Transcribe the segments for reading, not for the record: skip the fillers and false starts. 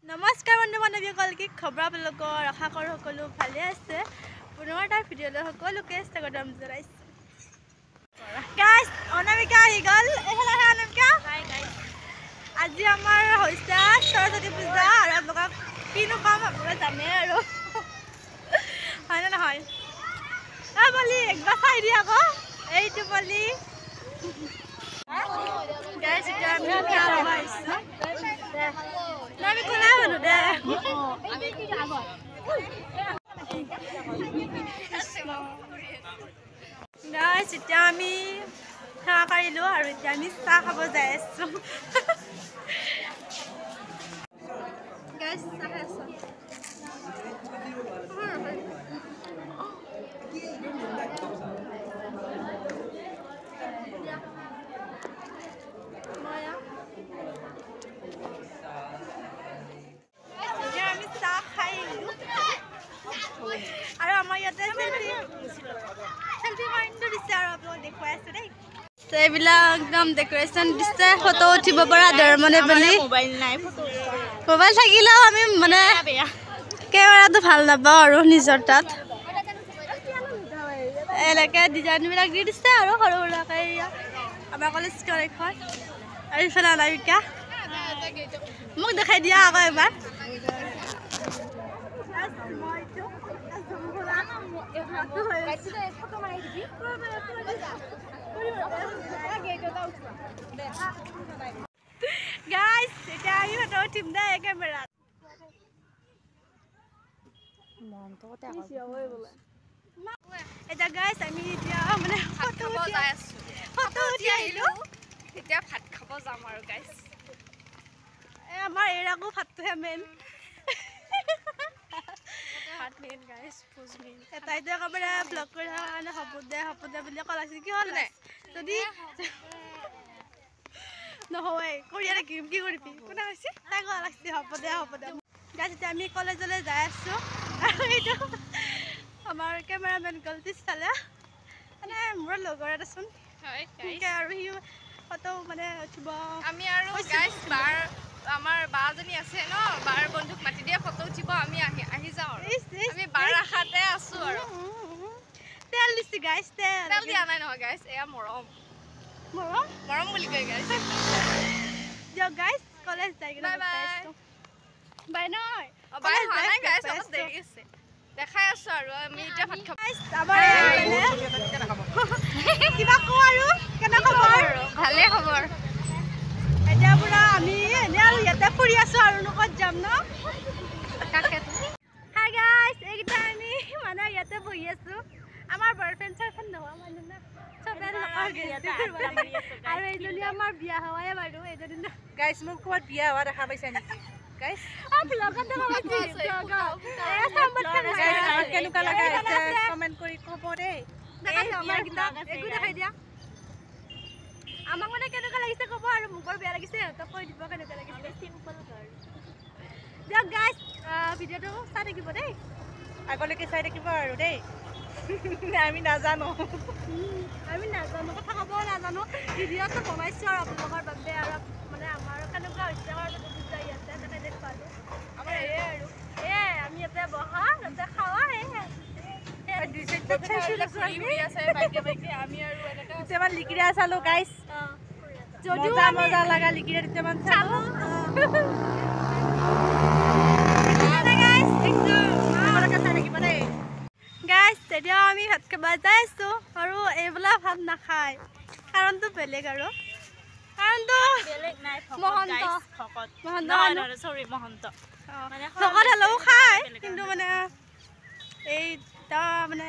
নমস্কাৰ বন্ধু বান্ধৱীসকল, কি খবৰ আপোনালোকৰ? আশা কৰোঁ সকলো ভালে আছে। পুনৰ এটা ভিডিঅ'লৈ সকলোকে স্বাগতম জনাইছোঁ। গাইছ, অনামিকা আহি গ'ল। এইফালে আহা অনামিকা। আজি আমাৰ হৈছে সৰস্বতী পূজা আৰু আপোনালোকক কিনো ক'ম, আপোনালোকে জানে আৰু, হয়নে নহয়? অ বলি একবাৰ চাই দি আকৌ এইটো বলি। গাইছ, এতিয়া আমি খাব আহিছোঁ। আমি কোনে মানুহ দে। গাইছ, এতিয়া আমি সেৱা কৰিলোঁ আৰু এতিয়া আমি চাহ খাব যাই আছোঁ। গাইছ, চাহ খাই আছোঁ। এতিয়া আমি চাহ খাই আহিলোঁ আৰু আমাৰ ইয়াতে চেলফি পইণ্টটো দিছে আৰু আপোনালোক দেখুৱাই আছোঁ দেই। এইবিলাক একদম ডেক'ৰেশ্যন দিছে, ফটো উঠিব পৰা দৰমনে বুলি। মোবাইল থাকিলেও আমি মানে কেমেৰাটো ভাল নাপাওঁ আৰু নিজৰ তাত। এনেকৈ ডিজাইনবিলাক দি দিছে আৰু সৰু সুৰাকৈ। আমাৰ কলেজ এখন আৰু ইফালে অনামিকা, মোক দেখাই দিয়া আকৌ এবাৰ। গাইছ, এতিয়া আমি ফটো উঠিম দেই কেমেৰাত। এতিয়া গাইছ, আমি এতিয়া মানে ফটো উঠি আহিলোঁ। এতিয়া ভাত খাব যাম আৰু গাইছ। এই আমাৰ এৰাকো ভাতটোহে মেইন। ভাত মেইন গাইছ, ভোজ মেইন। তাইতো একেবাৰে ব্লগ কৰি থকাৰ কাৰণে হ'ব দে হ'ব দে বুলি ক'লাছিল। কি হ'ল নাই যদি নহয় কৰিয়ে থাকিম, কি কৰিবি? কোনে কৈছে? তাই কোৱা লাগছি হ'ব দে হ'ব দে। গাইছ, এতিয়া আমি কলেজলৈ যাই আছোঁ আৰু এইটো আমাৰ কেমেৰামেন গ'ল পিছফালে, মানে মোৰ লগৰ এটাচোন আৰু সি ফটো মানে উঠিব। আমি আৰু গাইছ বাৰ আমাৰ বাজনী আছে ন, বাৰ বন্ধুক মাতি দিয়ে ফটো উঠিব। আমি আহি আহি যাওঁ আৰু আমি বাৰ আশাতে আছোঁ আৰু। তেল দিছে গাইছ, তেল তেল দিয়া নাই নহয় গাইছ, এয়া মৰম মৰম মৰম বুলি কয় গাইছ। দিয়ক গাইছ, কলেজ যাই কিনে বাই বাই। বাই নহয়, বাই হোৱা নাই গাইছ, অলপ দেৰি আছে, দেখাই আছোঁ আৰু। আমি এতিয়া ভাত খাব। আমাৰ কিবা কওঁ আৰু, কেনে খবৰ? ভালে খবৰ। এতিয়া পুৰা আমি এনে আৰু ইয়াতে ফুৰি আছোঁ আৰু ক'ত যাম ন? হাই গাইছ, এইকেইটা আমি মানে ইয়াতে বহি আছোঁ। আমাৰ বয়ফ্ৰেণ্ড চয়ফ্ৰেণ্ড নোহোৱা মানুহ ন, চবে আৰু এইজনী আমাৰ বিয়া হোৱাই বাৰু এইজনী। গাইছ, মোক ক'ৰবাত বিয়া হোৱা দেখা পাইছা নেকি? গাইছ, কেনেকুৱা লগা হৈছে কমেণ্ট কৰি ক'ব দেই। একো দেখাই দিয়া আমাক মানে কেনেকুৱা লাগিছে ক'ব আৰু মোক বৰ বেয়া লাগিছে সিহঁতক কৈ দিব কেনেকুৱা লাগিছে। Simple girl. দিয়ক গাইছ, ভিডিঅ'টো চাই থাকিব দেই, আগলৈকে চাই থাকিব আৰু দেই। আমি নাজানো, আমি নাজানো, কথা ক'বও নাজানো। ভিডিঅ'টো বনাইছোঁ আৰু আপোনালোকৰ বাবে আৰু মানে আমাৰ কেনেকুৱা হৈছে সৰস্বতী পূজা ইয়াতে তাতে দেখুৱালোঁ। আমাৰ এয়াই আৰু এয়াই আমি ইয়াতে বহা, তাতে খাৱা, সেয়াই। দুটামান লিকিৰা চালো গাইছ, যদিও মজা মজা লগা লিকিৰা দুটামান চালো। গাইছ, এতিয়া আমি ভাত খাব যাই আছোঁ আৰু এইবিলাক ভাত নাখায়, কাৰণটো বেলেগ আৰু কাৰণটো মহন্ত মহন্ত ভকত হ'লেও খায়, কিন্তু মানে এই মানে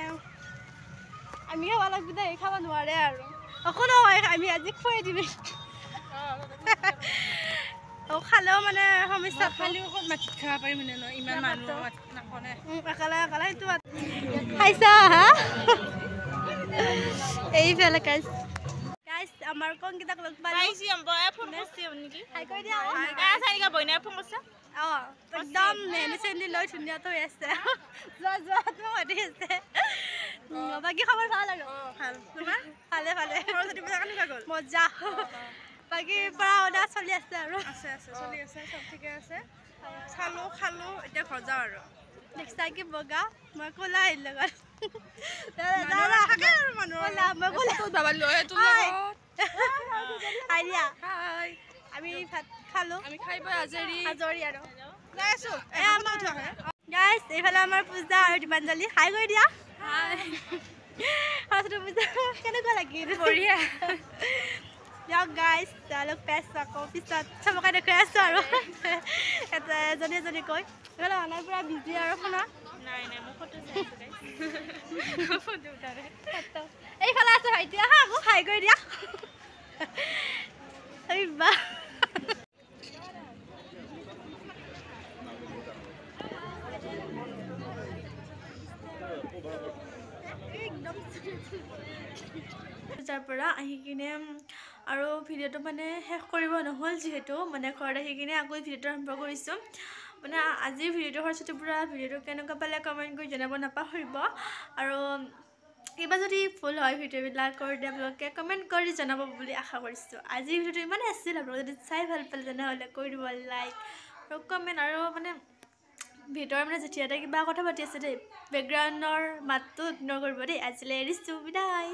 আমি খাব লাগিব দেই, খাব নোৱাৰে আৰু একো নহয়। আমি আজি খুৱাই দিম। খালেও মানে সমস্যা, অকলে অকলে সেইটো খাইছা। হা, এইফালে গাইছ, গাইছ আমাৰ কংগীতাক লগ পালোঁ। অঁ, একদম মেহেন্দি চেহেন্দি লৈ ধুনীয়াটো হৈ আছে, যোৱা যোৱাটো মাতি আছে। বাকী খবৰ ভাল আৰু? ভাল। তোমাৰ? ভালে ভালে। সৰস্বতী পূজা কেনেকুৱা গ'ল? মজা। বাকী পঢ়া শুনা চলি আছে আৰু? আছে আছে, চলি আছে, চব ঠিকে আছে। চালোঁ, খালোঁ, এতিয়া ঘৰ যাওঁ আৰু। দেখিছা কি বগা, মই ক'লা আহিল লগত। মানুহৰ থাকে আৰু মানুহৰ। ক'লা, মই ক'লা। হাই। হাই দিয়া। হাই। আমি ভাত খালোঁ। আমি খাই বৈ আজৰি। আজৰি আৰু। যাই আছো। এই আমাৰ গাইছ, এইফালে আমাৰ পূজা আৰু দীপাঞ্জলি, হাই কৰি দিয়া। সৰস্বতী পূজা কেনেকুৱা লাগিল? বঢ়িয়া। দিয়ক গাইছ, তেওঁলোক পাইছোঁ আকৌ পিছত চবকে দেখুৱাই আছোঁ আৰু এটা এজনী এজনী কৈ। এইফালে অনাই পূৰা বিজি আৰু শুনা। নাই নাই, মই ফটো। এইফালে আছে ভাইটি, আহা আকৌ হাই কৰি দিয়া। এই বা পূজাৰ পৰা আহি কিনে আৰু ভিডিঅ'টো মানে শেষ কৰিব নহ'ল, যিহেতু মানে ঘৰত আহি কিনে আকৌ ভিডিঅ'টো আৰম্ভ কৰিছোঁ। মানে আজিৰ ভিডিঅ'টো সৰস্বতী পূজা ভিডিঅ'টো কেনেকুৱা পালে কমেণ্ট কৰি জনাব নাপাহৰিব, আৰু কিবা যদি ভুল হয় ভিডিঅ'বিলাক কৰি আপোনালোকে কমেণ্ট কৰি জনাব বুলি আশা কৰিছোঁ। আজিৰ ভিডিঅ'টো ইমানেই আছিল। আপোনালোকে যদি চাই ভাল পালে তেনেহ'লে কৰি দিব লাইক আৰু কমেণ্ট। আৰু মানে ভিতৰৰ মানে জেঠীহঁতে কিবা কথা পাতি আছে দেই, বেকগ্ৰাউণ্ডৰ মাতটো ইগন'ৰ কৰিব দেই। আজিলৈ এৰিছোঁ, বিদায়।